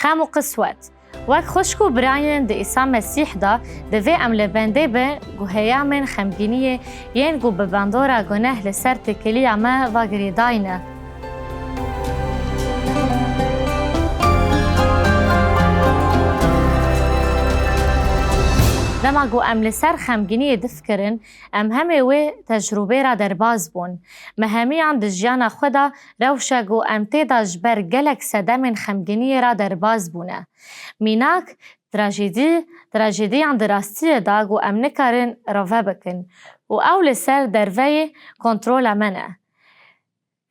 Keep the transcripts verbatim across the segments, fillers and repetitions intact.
Xem û qiswet. Wek xwişk û birayên di Îsa Mesîh de, divê em li bendê bin ku heyamên xemgîniyê yên ku bi bandora guneh li ser têkiliya me ve girêdayî ne. Dema ku em li ser xemgîniyê difikirin, em hemê wê tecrûbê re derbas bûn. Me hemiyan di jiyana xwe de rewşa ku em tê de ji ber gelek sedemên xemgîniyê re derbas bûne. Mînak, trajîdî, trajîdiyan di rastiyê de ku em nikarin rave bikin û ew li ser derveyê kontrola me ne.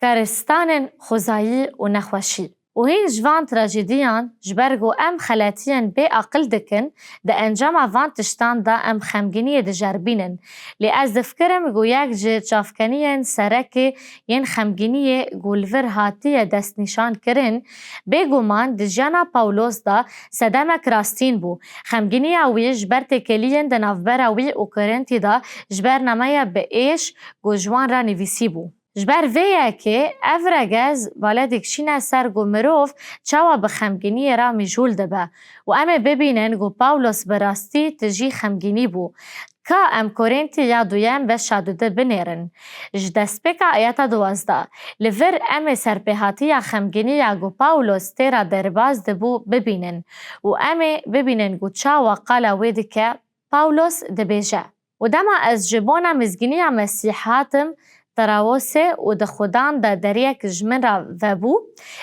Karistanên xwezayî û nexweşî. Û hîn ji van trajîdiyan, ji ber ku em xeletiyên bê aqil dikin, di encama van tiştan de em xemgîniyê diceribînin. Lê ez difikirim ku yek ji çavkaniyên serekê yên xemgîniyê ku li vir hatiye destnîşankirin, bêguman di jiyana Pawlos de sedemek rastîn bû. Xemgîniya wî ji ber têkiliyên di navbera wî û Korintî de ji ber nameya bi êş ku ji wan re nivîsîbû. Ji ber vê yekê ev regez bale dikişîne ser ku mirov çawa bi xemgîniyê re mijûl dibe û em ê bibînin ku Pawlos bi rastî tijî xemgînî bû. Ka em Korintî ya duyem beşa dudu binêrin. Ji destpêka ayeta duwazdeh, li vir em ê serpêhatiya xemgînî ya ku Pawlos tê re derbas dibû bibînin û em ê bibînin ku çawa qala wê dike. Pawlos dibêje, Û dema ez ji bona mizgîniya Mesîh hatim Trawosê û di Xudan de deriyek ji min re vebû,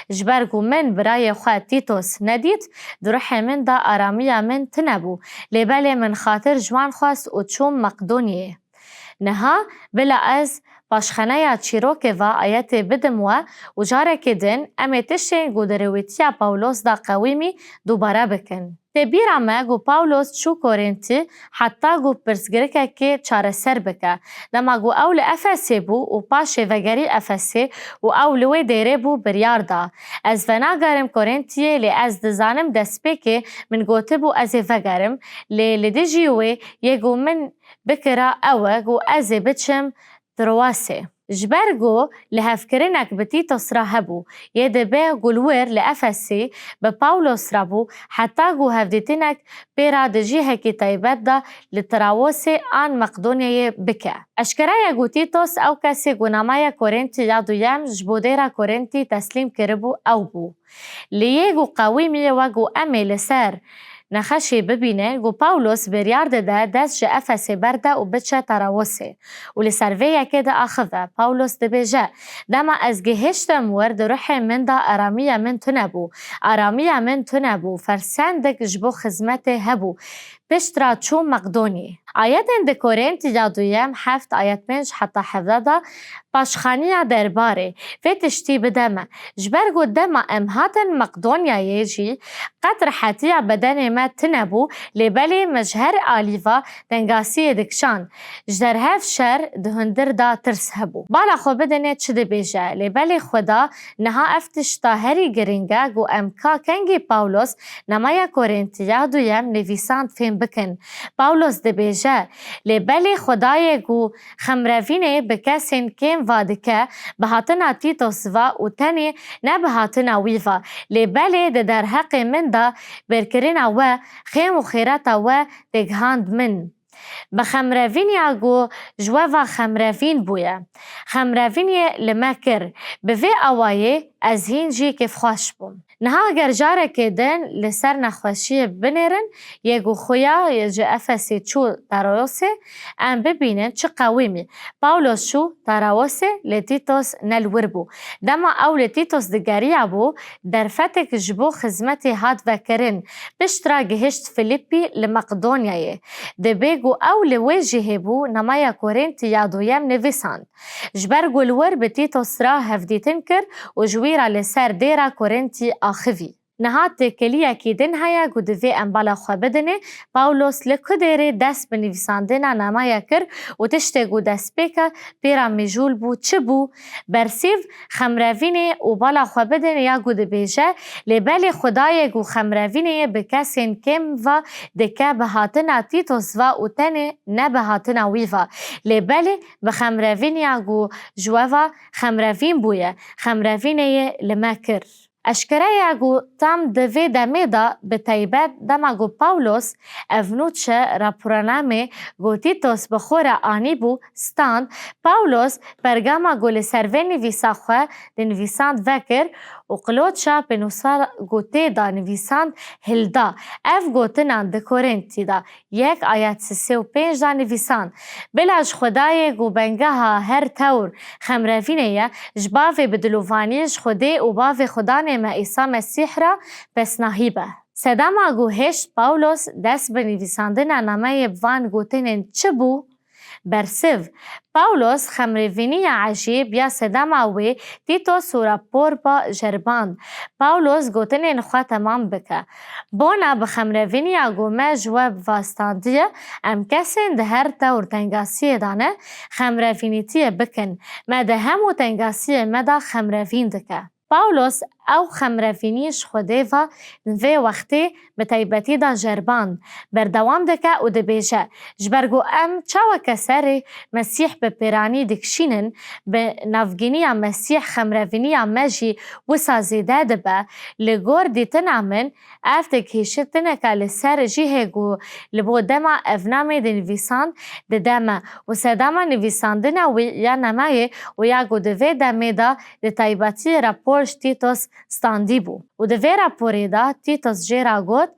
ji ber ku min birayê xwe Tîtos nedît, di ruhê min de aramiya min tune bû, lê belê min xatir ji wan xwest û çûm Meqdonyayê. Niha bila ez paşxaneya çîrokê ve ayetê bidim we û carekê din em ê tiştên ku di rêwîtiya Pawlos de qewîmî dubare bikin. Tê bîra me ku Pawlos çû Korintî heta ku pirsgirikekê çareser bike. Dema ku ew li Efesê bû û paşê vegerî Efesê û ew li wê dêrê bû biryar da, Ez venagerim Korintiyê, lê ez dizanim destpêkê min gotibû ez ê vegerim, lê li dijî wê yê ku min bikira ew e ku ez ê biçim Trowasê. Ji ber ku lihevkirinek bi Tîtos re hebû, yê dibe ku li wir li Efesê bi Pawlos re bû, heta ku hevdîtinek pê re di cihekî taybet de li Trawosê an Meqdonyayê bike. Eşkere ye ku Tîtos ew kesê ku namaya Korintî ya duyem ji bo dêra Korintî teslîm kiribû ew bû. Lê yê ku qewîmî ye wek ku em ê li ser nexweşê bibînin ku Pawlos biryar dide dest ji Efesê berde û biçe Tarawosê û li ser vê yekê diaxive. Pawlos dibêje, Dema ez gihiştim wir di ruhê min de aramiya min tune bû. Aramiya min tune bû. Fersendek ji bo xizmetê hebû. Pişt re çûm Meqdonî. Ayetên di Korintî ya duyem heft ayet pênc heta hevdeh de paşxaniya derbarê vê tiştî bide me. Ji ber ku dema em hatin Meqdonyayê jî qet rihetiya bedenê me tune bû, lê belê me ji her alî ve tengasiyê dikişand. Ji derhev şer di hundir de tirs hebû. Bala xwe bidinê çi dibêje, lê belê Xuda niha ev tişta herî giring e ku em ka kengî Pawlos namaya Korintî ya duyem nivîsand fêm bikin. Pawlos dibêje, Lê belê Xwedayê ku xemrevînê bi kesên kêm va dike, bi hatina Tîtos va û tenê ne bi hatina wî va, lê belê di derheqê min de bêrkirina we, xêm û xêreta we têgihand min. Bi xemrevîniya ku ji we ve xemrevîn bûye, xemrevîniyê li me kir. Bi vê awayê ez hîn jî kêfxweş bûm. Niha ger carekê din li ser nexweşiyê binêrin, yê ku xuya ji Efesê çû Tarosê, em bibînin çi qewîmî. Pawlos çû Tarosê, lê Tîtos ne li wir bû. Dema ew li Tîtos digeriyabû, derfetek ji bo xizmetê hat vekirin. Pişt re gihişt Filîpî li Meqdonyayê. Dibê ku ew li wê cihê bû namaya Korintî ya duyem nivîsand. Ji ber ku li wir bi Tîtos re hevdîtin kir û ji wî re li ser dêra Korintî axivî. Niha têkiliyekî din heye ku divê em bala xwe bidinê, Pawlos li ku dêrê dest bi nivîsandina namaya kir û tiştê ku destpêka pê re mijûl bû çi bû? Bersîv xemrevînê û bala xwe bidinê ya ku dibêje, Lê belê Xwedayê ku xemrevînê bi kesên kêm va dike, bi hatina Tîtos va û tenê ne bi hatina wî va. Lê belê bi xemrevîniya ku ji we va xemrevîn bûye, xemrevînê yê li me kir. Eşkere ye ku tam di vê demê de, bi taybet dema ku Pawlos ev nûçe raporanamê ku Tîtos bi xwe re anîbû stand, Pawlos pergama ku li ser vê nivîsa xwe dinivîsand vekir û qiloça pênûsa ku tê de nivîsand hilda. Ev gotinan di Korintî de yek ayet sisê û pênc de nivîsand: Bila ji Xwedayê ku bengeha her tewr xemrevînê ye, ji bavê bi dilovanî ji Xwedê û bavê Xudanê me Îsa Mesîh re pesnahî be. Sedema ku hêşt Pawlos dest bi nivîsandina nameyê bi van gotinên çi bû? Bersiv: Pawlos xemrevîniya ecêb ya sedema wê Tîtos û rapor ba ceriband. Pawlos gotinên xwe temam bike: Bona bi xemrevîniya ku me ji we bi va standiye, em kesên di her tewr tengasiyê de ne, xemrevînîtiyê bikin. Me di hemû tengasiyê me de xemrevîn dike. Pawlos ew xemrevînî ji Xwedê ve di vê wextê bi taybetî de ceriband, berdewam dike û dibêje: Ji ber ku em çaweke serê Mesîh bi pêranî dikişînin, bi navgîniya Mesîh xemrevîniya me jî wisa zêde dibe. Li gor dîtina min, ev digihîştineke li ser cihê ku li bo dema ev namê dinivîsand dide me û sedema nivîsandina wî ya nameyê û ya ku di vê demê de di taybetî rapor ji Tîtos standî bû. Û di vê raporê de Tîtos jê re got: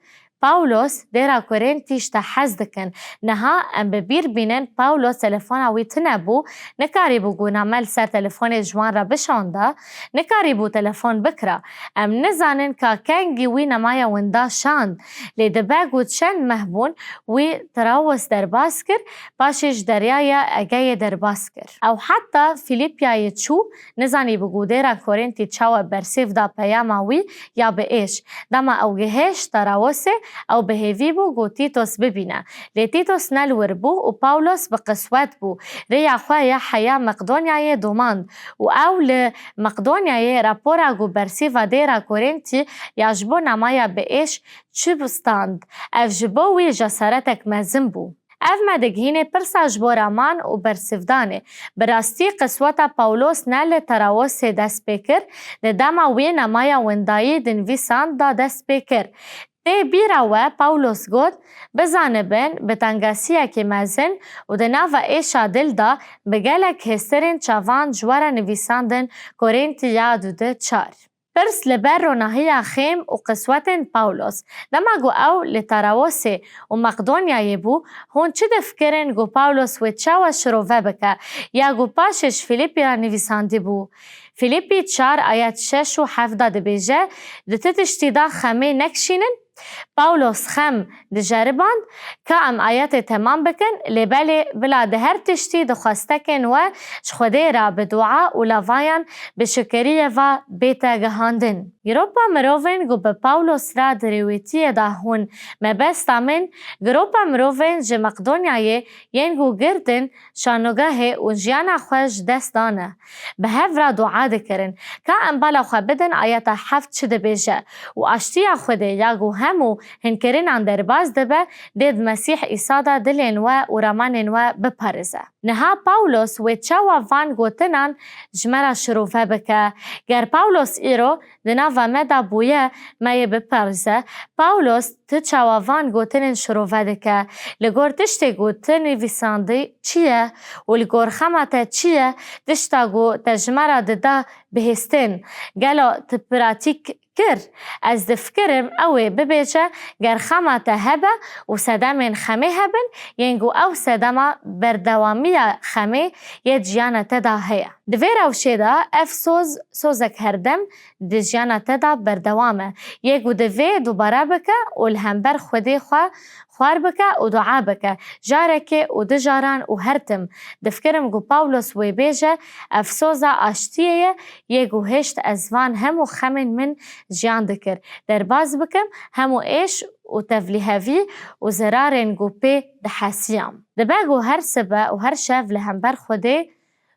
Pawlos dêra Korintî ji te hez dikin. Niha em bi bîr bînin Pawlos telefona wî tune bû, nikarîbû ku name li ser telefonê ji wan re bişanda, nikarîbû telefon bikira. Em nizanin ka kengî wî namaya winda şand, lê dibe ku çend meh bûn wî Trawos derbas kir, paşê ji Deryaya Egeyê derbas kir. Ew heta Fîlîpyayê çû, nizanîbû ku dêra Korintî çawa bersêv da peyama wî ya bi êş. Dema ew gihêşt Tarawosê, ew bi hêvî bû ku Tîtos bibîne. Lê Tîtos ne li wir bû û Pawlos bi qiswet bû. Rêya xwe ya heya Meqdonyayê domand û ew li Meqdonyayê rapora ku bersîva dêra Korintî ya ji bo namaya bi êş çi stand, ev ji bo wî cesaretek mezin bû. Ev me digihîne pirsa ji bo raman û bersivdanê. Bi rastî qisweta Pawlos ne li Tarawosê dest pê kir, di dema wê namaya windayî dinivîsan da dest pê kir. Tê bîra we Pawlos got: Bizanibin bi tengasiyekê mezin û di nava êşa dil de bi gelek hêstirên çavan ji we re nivîsandin Korintî ya du du çar. Pirs li ber ronahiya xêm û qiswetên Pawlos. Dema ku ew li Tarawosê û Meqdonyayê bû, hûn çi difikirin ku Pawlos wê çawa şirove bike, ya ku paşê ji Fîlîpî re nivîsandî bû? Fîlîpî çar ayet şeş û heft de dibêje: Di ti tiştî de xemê nekişînin. Pawlos xem diceriband, ka em ayetê temam bikin, lê belê bila di her tiştî di xwestekên we ji Xwedê re bi dua û lavayan bi şikiriyê ve bête gihandin. Giropa mirovên ku bi Pawlos re di rêwîtiyê de hûn mebesta min, giropa mirovên ji Meqdonyayê yên ku girtin şanogehê û jiyana xwe ji dest dane, bi hev re dua dikirin. Ka em bala xwe bidin ayeta heft çi dibêje: Û aştiya Xwedê ya ku hemû hinkirinan derbas dibe, dê di Mesîh Îsa de dilên we û ramanên we biparize. Niha Pawlos wê çawa van gotinan ji me re şirove bike? Ger Pawlos îro di nava me de bûye, me yê biparize: Pawlos, tu çawa van gotinên şirove dike? Li gor tiştê ku tu nivîsandî çi ye û li gor xema te çi ye, tişta ku te ji me re dida bihîstin, gelo tu pratîk kir? Ez difikirim ew ê bibêje, ger xema te hebe û sedemên xemê hebin, yên ku ew sedema berdewamiya xemê yê di jiyana te de heye. Di vê rewşê de ev soz, sozek herdem di jiyana te de berdewam e, yê ku divê dubare bike û li hember Xwedê xwe xwar bike û dua bike, carekê û du caran û her tim. Difikirim ku Pawlos wê bêje, ev soza aştiyê ye, yê ku hêşt ez van hemû xemên min jiyan dikir, derbas bikim, hemû êş û tevlîhevî û zerarên ku pê dihesiyam. Dibe ku her sibe û her şev li hember Xwedê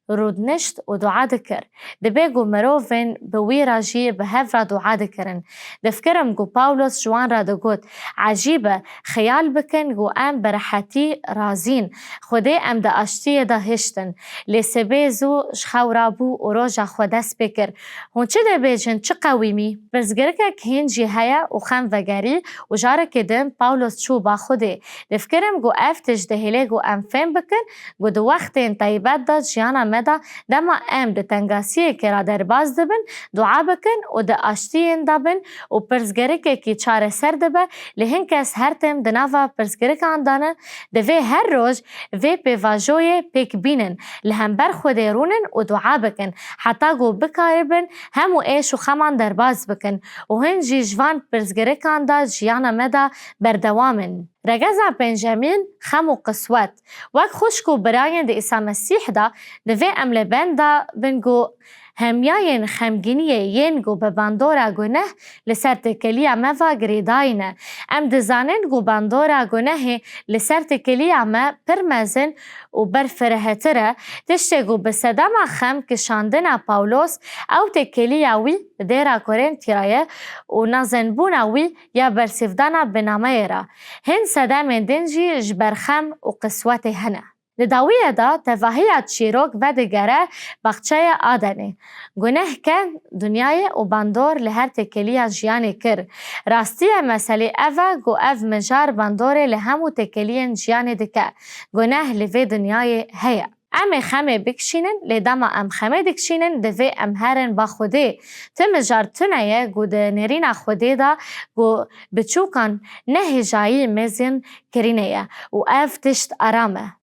rûdinişt û dua dikir. Dibê ku mirovên bi wî re jî bi hev re dua dikirin. Difikirim ku Pawlos ji wan re digot, Ecîb e, xeyal bikin ku em bi rehetî razîn. Xwedê em di aştiyê de hiştin. Lê sibê zû ji xew rabû û roja xwe dest pê kir. Hûn çi dibêjin, çi qewîmî? Pirsgirêkek hîn jî heye û xem vegerî û carekê din Pawlos çû ba Xwedê. Difikirim ku ev tişt dihêle ku em fêm bikin ku di wextên taybet de jiyana me de dema em di tengasiyekê re derbas dibin, dua bikin û di aştiyên de bin û pirsgirêkekî çareser dibe, lê hin kes her tim di nava pirsgirêkan de ne, divê her roj vê pêvajoyê pêk bînin, li hember Xwedê rûnin û dua bikin, heta ku bikaribin hemû êş û xeman derbas bikin û hin jî ji van pirsgirêkan de jiyana me de berdewam in. Regeza pêncemîn, xem û qiswet. Wek xwişk û birayên di Îsa Mesîh de, divê em li benda bin ku hemiyayên xemgîniyê yên ku bi bandora guneh li ser têkiliya me ve girêdayî ne. Em dizanin ku bandora gunehê li ser têkiliya me pir mezin û berfirehtir e, tiştê ku bi sedema xem kişandina Pawlos, ew têkiliya wî li dêra Korintî re ye û nazinbûna wî ya bersîvdana binameyê re. Hin sedemên din jî ji ber xem û qiswetê hene. Di dawiyê de tevahiya çîrok vedigere baxçeya Adenê. Guneh ket dinyayê û bandor li her têkiliya jiyanê kir. Rastiya meselê ev e ku ev mijar bandorê li hemû têkiliyên jiyanê dike. Guneh li vê dinyayê heye. Em ê xemê bikişînin, lê dema em xemê dikişînin, divê em herin ba Xwedê. Ti mijar tune ye ku di nêrîna Xwedê de ku biçûkan nehêjayî mezin kirîne ye û ev tişt aram e.